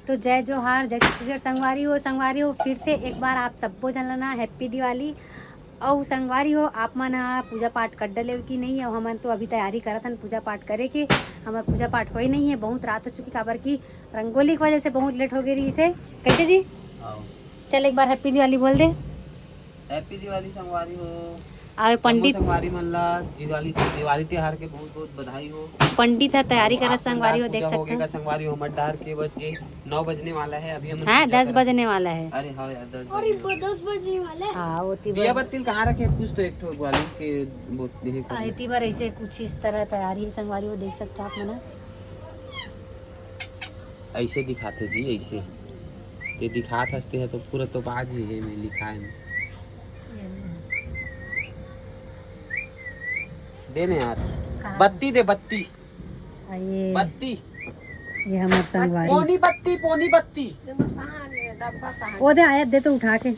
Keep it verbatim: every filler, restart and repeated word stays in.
तो जय जोहार, जय छत्तीसगढ़ संगवारी हो। संगवारी हो, फिर से एक बार आप सबो जन ला ना हैप्पी दिवाली। अउ संगवारी हो, आप मन ह पूजा पाठ कर डले हो कि नहीं? अउ हमन तो अभी तैयारी करत हन पूजा पाठ करे के। हमर पूजा पाठ होए नहीं है, बहुत रात हो चुकी, काबर कि रंगोली की वजह से बहुत लेट हो गई रही से। कैसे जी? चल एक बार हैप्पी दिवाली बोल दे। हैप्पी दिवाली संगवारी हो। आवे पंडित। संगवारी मन ला दिवाली दिवाली त्योहार के बहुत बहुत बधाई हो। पंडित ह तैयारी करत संगवारी हो, देख सकते हो। संगवारी हो, मत डार के बज के नौ बजने वाला है अभी। हम हाँ, दस बजने वाला है। अरे हाँ यार, दस बजने वाला है। हाँ, वो दिया बत्ती कहाँ रखे? कुछ तो एक ठो ग्वाली के बहुत। हाँ, इतनी बार ऐसे कुछ इस तरह तैयारी है संगवारी हो, देख सकते हो आप मना। ऐसे दिखाते जी, ऐसे। ते दिखात हंसते हैं तो पूरा तो बाज ही है में लिखा है। देने यार। बत्ती दे, बत्ती। बत्ती। ये हमारे संगवारी। पोनी बत्ती, पोनी बत्ती। वो दे आया, दे तो उठा के।